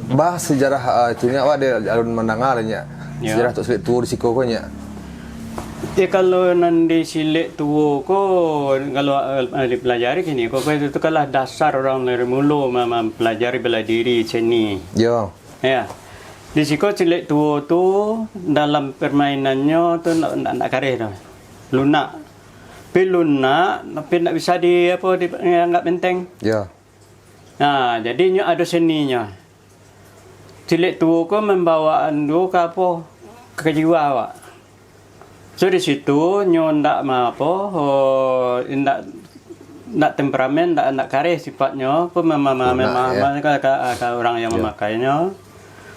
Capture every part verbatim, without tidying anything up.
Bah sejarah, ah, itu nyo, awak ado alun mandanga nyo. Ya. Sejarah Tok Silek Tuo di siko ko nyo. Eh, kalau nan di Silek Tuo ko, kalau, eh, dipelajari kini, ko, ko itu tu kan lah dasar urang dari mulo ma-, mempelajari bela diri seni. Yo. Ya. Di siko Silek Tuo tu dalam permainannyo tu ndak, ndak, ndak kareh tu. Lunak. Tapi lunak, tapi ndak bisa di, apo, dianggap enteng. Yo. Nah, jadi nyo ado seninyo. Silek Tuo ko mambawaan duo ka apo? Ka jiwa awak. So, di situ nyo ndak ma-, apo, oh, ndak, ndak temperamen, ndak, ndak kareh sifatnyo, pun ma-, ma-, ma-, Lunak, ma-, ya. ma-, ka, ka, ka urang yang Yo. mamakainyo.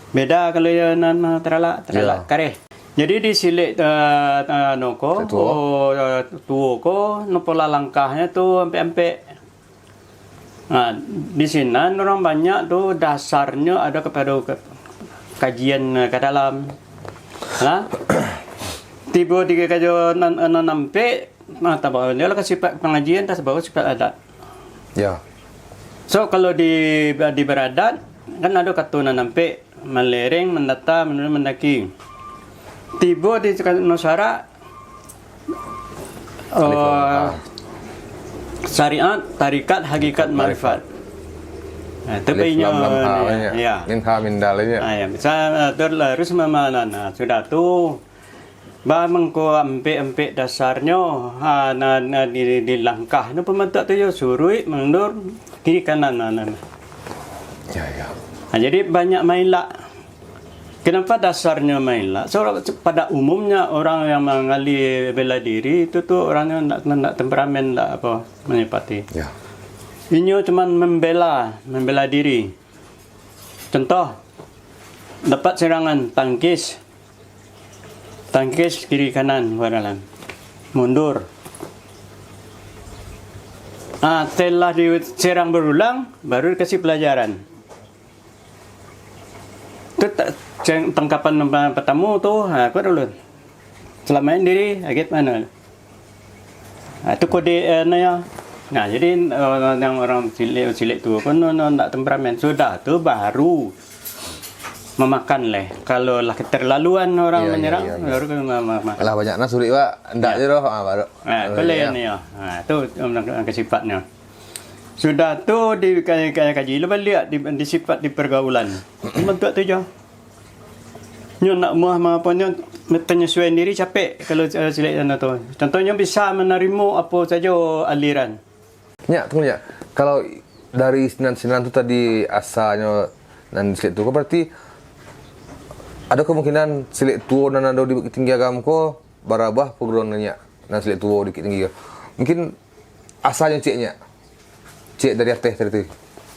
Beda kalau yo nan, ah, taralak, taralak Yo. kareh. Jadi di Silek, eh, eh, no ko, Silek Tuo. oh, eh, Tuo ko, no pola langkahnyo tu ampek-ampek. Nah, di sinan urang banyak tu dasarnyo ado kapado ka-, kajian, eh, ka dalam. Nah, tibo di kajo nan, nan ampek, nah, tabawa nyo lah ka sifat pangajian, tabawa sifat adat. Ya. So, kalau di, di baradat, kan ado kato nan ampek, malereng, mandata, menurun, mandaki. Tibo di no syarak, Alif lam oh, ha. syariat, tarikat, hakikat, Hakikat, marifat. marifat. Nah, itu Alif bainyo lam lam ha, ni, ya. ya. Min ha, min dal, ya. Ah, ya. Misal, ah, tu lah, harus mamahaman. Nah, sudah tu, bah mangko ampek-ampek dasarnyo, ha, nah, nah, di, di langkah tu pambentuk tu yo, suruik, mundur, kiri, kanan, nah, nah, nah. Ya, ya. Nah, jadi banyak mailak. Kenapa dasarnyo mailak? So, pada umumnya orang yang mangali bela diri itu tu orangnya ndak, ndak temperamen, ndak apa, menyepati. Ya. Inyo cuman membela, membela diri. Contoh, dapat serangan, tangkis. Tangkis kiri kanan, waralan. Mundur. Ah, setelah diserang berulang, baru dikasih pelajaran. Tu ta-, ceng-, tangkapan yang pertama tu, ha, apa dulu? Selamatin diri, agak mana? Ha, tu kode, eh, no, ya. Nah, jadi, eh, yang orang Silek, Silek Tuo kan, no, no, ndak temperamen. Sudah tu baru mamakan leh. Kalau lah keterlaluan orang Iya, iya, menyerang, iya, iya. baru kan ma-, ma-, ma-, Alah, banyak nan suruik, Pak. Ndak Iya. je doh. Ha, baru. Ha, Baru tu leh ya. ni, ya. Ha, tu orang, orang ke sifatnya. Sudah tu di, ka-, ka-, kaji lu baliak di, di sifat di pergaulan. Bentuk tu je. Nyo nak muah ma-, apa nyo, penyesuaian diri capek kalau, eh, Silek Tuo tu. Contohnyo bisa menerima apa saja aliran. Nyak, tunggu nyak. Kalau dari sinan-sinan tu tadi asalnyo nan Silek Tuo ko, berarti ado kemungkinan Silek Tuo nan ado di Bukittinggi Agam ko barabah perguruan nyak, nan Silek Tuo di Bukittinggi ko. Mungkin asalnyo cek nyak. Cek dari ateh tadi tu.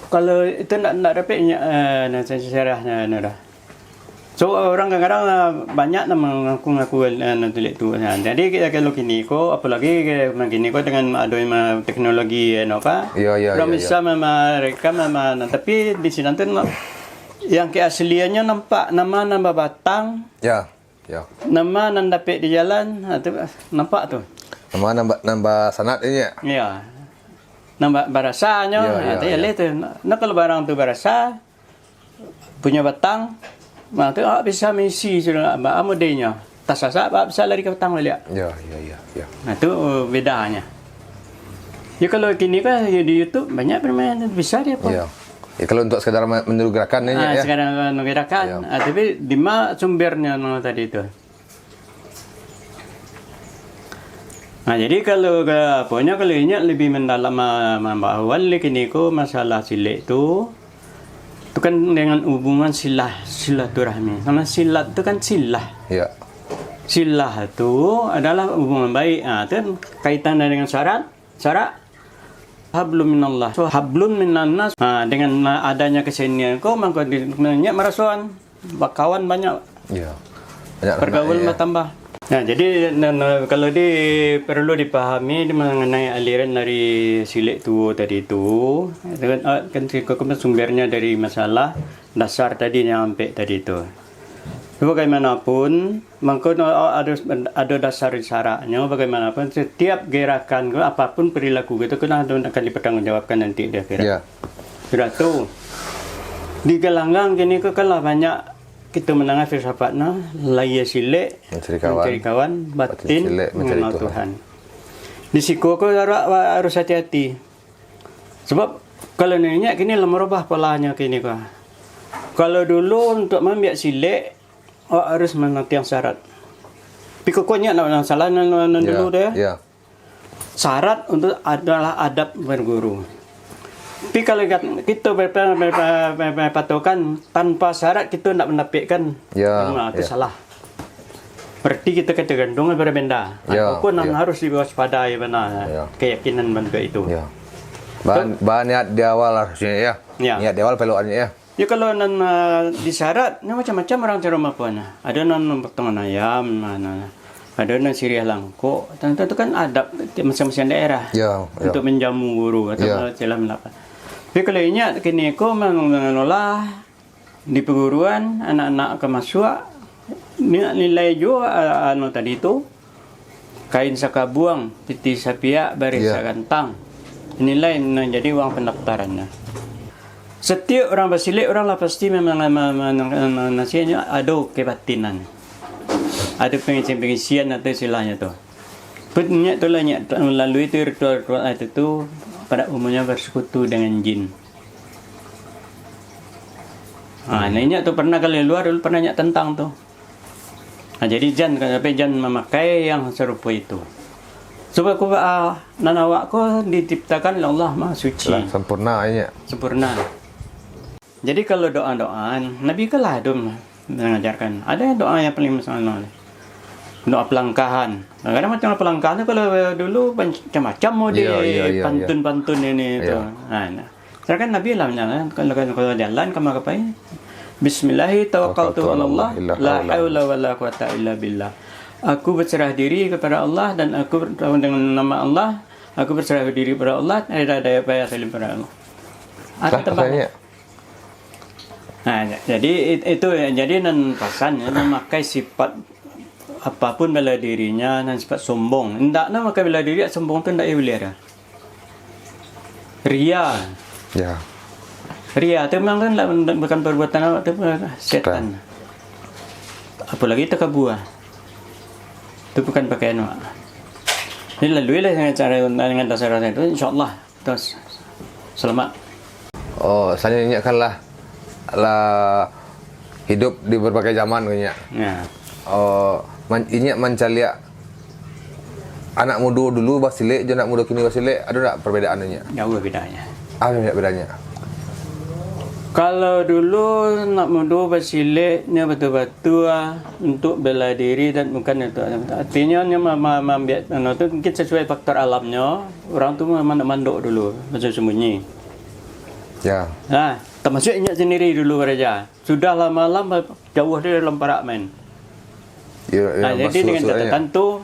Kalau itu ndak, ndak dapek nyak, eh, nan sejarah, nah, nah, dah. So, orang kadang-kadang, ah, banyak nan mangaku-ngaku, eh, nan Silek Tuo. Nah, jadi, kalau kini ko, apalagi ke-, kini ko dengan ado ma-, teknologi, eh, no, apa? Iya, iya, Orang iya, bisa iya. mama-, mereka mama-, nah, tapi di sinan tu, no, yang keasliannya nampak, nama nan babatang, Ya, ya. nama nan dapek di jalan, ha, tu, nampak tu. Nama nan ba-, nan basanad ini ya? Iya. Nan ba-, barasanyo, Iya, ha, iya, tu iya. leh tu. Nah, kalau barang tu barasa, punyo batang, nah, tu awak bisa misi sudah, ba-, amudihnyo. Tasasak, awak bisa lari ka batang baliak. Ya, ya, ya, ya. Nah, tu bedanyo. Ya, kalau kini kan, ya, di YouTube banyak permainan, bisa dia apa. Ya. Ya, kalau untuk sekadar me-, meniru gerakan ni, Ah, ya. sekadar meniru gerakan. Ya. Ah, tapi di ma sumbernyo no tadi tu? Nah, jadi kalau ke, aponyo, kalau inyo lebih mendalam, ma-, mambahas lagi kini ko masalah silek tu, tu kan dengan hubungan silah, silaturahmi. Sama silat tu kan silah. Ya. Silah tu adalah hubungan baik. Ah, tu kan kaitan dengan syarat, syarat hablum minallah. So, hablum minannas. Ah, dengan adanya kesenian ko, maka di, banyak marasoan, bakawan banyak. Ya. Banyak Pergaulan anak, ya. bertambah. Nah, jadi, nan, kalau di, perlu dipahami di mengenai aliran dari silek tuo tadi tu, itu kan, ah, kan sumbernya dari masalah dasar tadi yang ampek tadi tu. Bagaimanapun, mangko no, ado, ado dasar syaraknyo, bagaimanapun, setiap gerakan ko, apapun perilaku ko, itu kan ado akan dipertanggungjawabkan nanti di akhirat. Ya. Sudah tu, Di galanggang kini ko kan lah banyak kito mandanga filsafat no, lahia silek mancari kawan, batin manganal Tuhan. Di siko ko awak harus hati-hati. Sabab kalau niniak kini lah marubah polanyo kini ko. Kalau dulu untuak maambiak silek, awak harus manantiang syarat. Tapi kok nyo nak masalah nan, nan dulu tu, yo. Syarat untuk adalah adab baguru. Tapi kalau kito patokan tanpa syarat kito ndak mandapekkan ilmu, itu salah. Berarti kito ka tagantuang daripada benda. Itu nan harus diwaspadai bana, keyakinan bantuak itu. Ba-, baniat di awal harusnyo, yo. Niat di awal parlu niat, yo. Yo, kalau nan, ah, di syarat, ni macam-macam urang caro mapaanyo. Ado nan potongan ayam, nah, nah. Ado nan siriah langkok. Tantu tu kan adab tiap masing-masing daerah. Yo, yo. Untuk manjamu guru atau istilah mandapat. Tapi kalau inyo kini ko mang-, mangolah di paguruan, anak-anak ka masuak, ni-, nilai juo, ah, anu tadi tu, kain sakabuang, pitih sapiak, bareh sagantang. Nilai nan jadi uang pandaftarannyo. Satiok urang basilek, urang lah pasti memang ma-, ma-, ma-, nasihatnyo ado kebatinan. Ado pangisian-pangisian atau istilahnyo tu. Pun inyo tu lah, inyo tu malalui tu ritual-ritual itu tu, pada umumnyo basekutu dengan jin. Ha, nah, inyo tu pernah kalau luar dulu pernah inyo tantang tu. Ha, jadi jan, sampai jan mamakai yang sarupo itu. Sabab ko, ah, nan awak ko diciptakan oleh Allah Maha Suci. Lah sampurna inyo. Sampurna. Jadi kalau doa-doa, Nabi kan lah ado mangajarkan. Ado doa yang paling masalah. Doa palangkahan. Kadang-kadang macam palangkahan tu kalau dulu macam-macam model pantun-pantun ini tu. Ha, nah. Sedangkan Nabi lah manyarankan, kalau, kalau, kalau jalan ka makapai, "Bismillahi tawakkaltu ala Allah, la haula wala quwata illa billah." Aku berserah diri kepada Allah dan aku ber-, dengan nama Allah, aku berserah diri kepada Allah, tidak ada upaya selain pada Allah. Ada tebal. Nah, ja-, jadi it-, itu, jadi nan pasan, ya, mamakai sifat apapun bela dirinya, nan sifat sombong. Ndak, nan makai bela diri, sombong tu ndak buliah dah. Ria. Ya. Ria tu memang kan ndak, ndak, bukan perbuatan awak tu, setan. Apolagi takabua. Tu bukan pakaian awak. Jadi laluilah dengan cara, dengan dasar-dasar itu, insya Allah. Terus, selamat. Oh, misalnyo inyo kan lah, lah hidup di berbagai zaman kan, nyo. Ya. Oh, man-, inyo mancaliak anak mudo dulu basilek jo anak mudo kini basilek, ado ndak perbedaannyo? Jauh bedanyo. Apo bedanyo? Kalau dulu anak mudo basilek, nyo batua-batua untuk bela diri dan bukan itu. Artinyo, nyo ma-, ma-, maambiak, anu tu, mungkin sesuai faktor alamnyo. Urang tu mandok-mandok dulu, basambunyi-sambunyi. Ya. Nah, tamasuak inyo sandiri dulu baraja. Sudah lah malam, jauah di dalam parak main. Ya, ya, nah, jadi dengan catatan tu,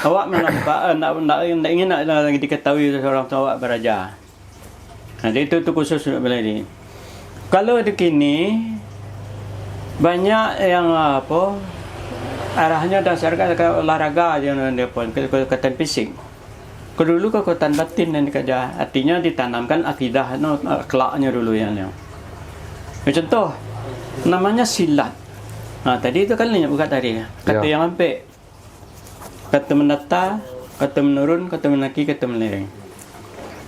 awak manampak, eh, ndak, ndak, ndak ingin nak, nak diketahui oleh urang tu awak baraja. Nah, jadi itu, tu khusus untuk bela diri. Kalau di kini, banyak yang, apo, arahnyo dasarkan ka olahraga je, ke, ke, kekuatan fisik. Kalau dulu kekuatan batin yang dikaja, artinyo ditanamkan akidah, no, akhlaknyo dulu yang, yang. Ya, contoh, namanya silat. Nah, tadi tu kan inyo buka tadi, kato yang ampek. Kato mandata, kato manurun, kato mandaki, kato malereng.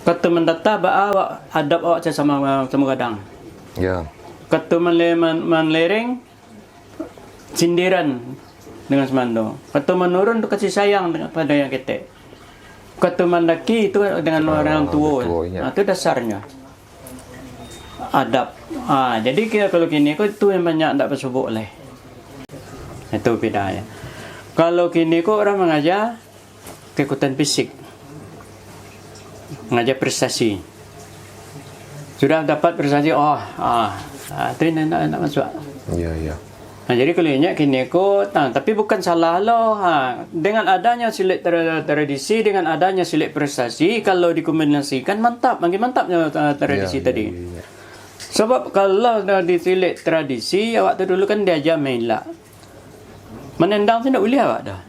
Kato mandata, baa awak, adab awak sasamo, samo gadang. Ya. Kato manle-, man-, manlereng, sindiran dengan sumando. Kato manurun tu kasih sayang dengan, pado yang ketek. Kato mandaki tu dengan orang tuo. Orang tuo, ya. Ha, tu dasarnyo. Adab. Ha, jadi kira kalau kini ko tu yang banyak ndak basobok lai. Itu bedanyo. Kalau kini ko urang mangaja kekuatan fisik. Mangaja prestasi. Sudah dapat prestasi, oh, ah, ah, tu ndak, ndak, ndak masuak. Iya, iya. Nah, jadi kalau inyo kini ko, nah, tapi bukan salah lo. Ha, dengan adanya silek tra-, tradisi, dengan adanya silek prestasi, kalau dikombinasikan, mantap, makin mantapnyo, ah, tradisi tadi. Iya, iya, iya. Sabab kalau dah di silek tradisi, awak tu dulu kan diaja mailak. Manendang tu ndak buliah awak dah.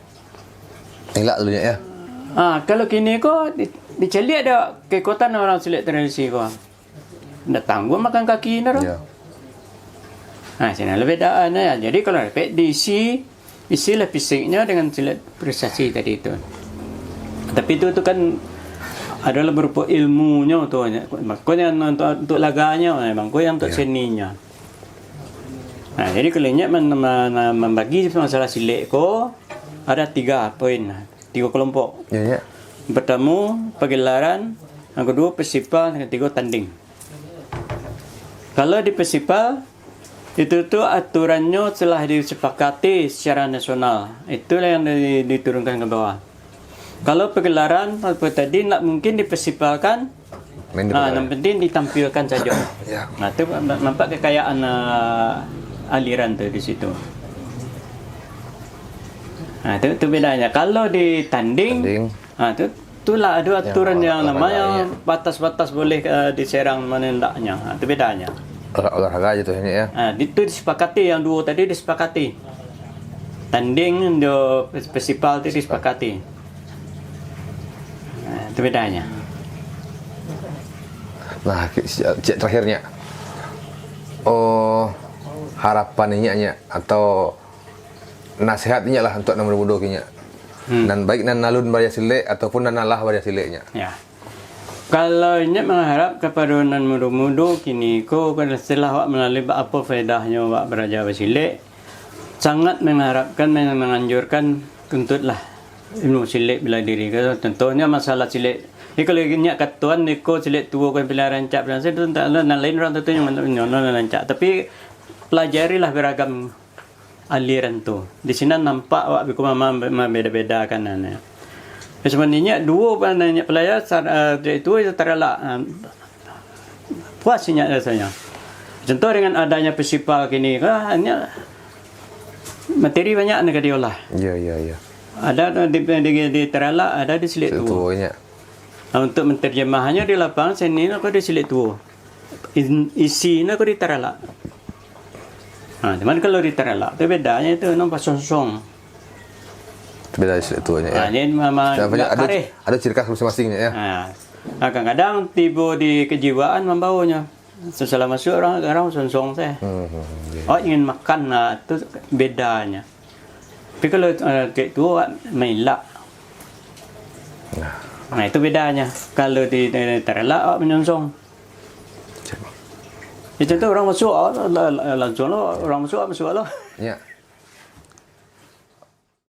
Elak dulu, ya. Ha, kalau kini ko, di-, dicaliak dah kekuatan urang silek tradisi ko. Ndak tangguang makan kaki nyo tu. Ya. Nah, sini lah bedaan ya. Jadi kalau dapek diisi, isilah fisiknya dengan silek prestasi tadi itu. Tapi itu tu kan adalah berupa ilmunyo tu. Mangko yang untuk, untuk laganya, mangko yang untuk Ya. seninya. Nah, jadi kalau inyo man-, man-, man-, mambagi masalah silek ko, ada tiga poin, tiga kelompok. Ya, ya. Yang pertama, pagelaran, yang kedua, festival, yang ketiga, tanding. Kalau di festival, itu tu aturannyo telah disepakati secara nasional. Itulah yang di-, diturunkan ke bawah. Kalau pagelaran, apa tadi, ndak mungkin difestivalkan. Main di Ah, pagelaran. Yang penting ditampilkan saja. Ya. Nah, tu nampak kekayaan, ah, aliran tu di situ. Nah, tu, tu bedanya. Kalau di tanding, Tanding. ah, tu, tu lah ada Yang aturan yang, yang namanya olahraga, ya. batas-batas boleh, ah, diserang mana hendaknya. Ah, tu bedanya. Olah-, olahraga je tu, Nyak, ya. Ah, di, tu disepakati, yang duo tadi disepakati. Tanding jo festival tu disepakati. Ah, tu bedanya. Nah, ki-, cek, cek terakhir, Nyak. Oh, harapan Inyak, Nyak, atau nasihat Inyak lah untuk nan mudo-mudo kini, Nyak. Hmm. Nan baik nan alun baraja silek ataupun nan alah baraja silek, Nyak. Ya. Kalau Inyak mangharap kapado nan mudo-mudo kini ko, kan setelah awak malalui, apo faedahnyo awak baraja basilek, sangat mangharapkan, mang-, manganjurkan tuntuiklah ilmu silek bela diri ko. Contohnyo masalah silek. Jadi kalau Inyak katoan iko silek tuo ko pilihan rancak, pilihan saya tu, nan lain urang tantu nyo, nyo, nyo nan rancak. Tapi pelajarilah beragam aliran tu. Di sinan nampak awak biko mama-, mambeda-bedakan, nah. Sabananyo duo, sabananyo pelajar, sa-, eh, itu taralak, eh, puas Inyak rasonyo. Contoh dengan adanya festival kini, ah, Inyak materi banyak nan ka diolah. Ya, ya, ya. Ada di, di, di taralak, ada di silek Silek tuo. tuo, Nyak. Nah, untuk menterjemahannyo di lapangan, seni ko di silek tuo. In-, isinyo ko di taralak. Ha, cuman kalau di taralak tu bedanyo tu, no, basonsong. Beda silek tuo, Nyak, ya. Ha, jadi mama Ado, ado ciri khas masing-masing, Nyak, ya. Ha. Ha, kadang-kadang tibo di kejiwaan mambawonyo. Sasudah masuak urang, urang sonsong se. Hmm, hmm, hmm, ya. Awak ingin makan, ha, tu bedanyo. Tapi kalau, eh, silek tuo, awak mailak. Nah. Nah, itu bedanyo. Kalau di, di taralak, awak manyonsong. Cek. Ya, contoh urang masuak, awak la-, la-, langsung lo, urang masuak, masuak lo. Ya.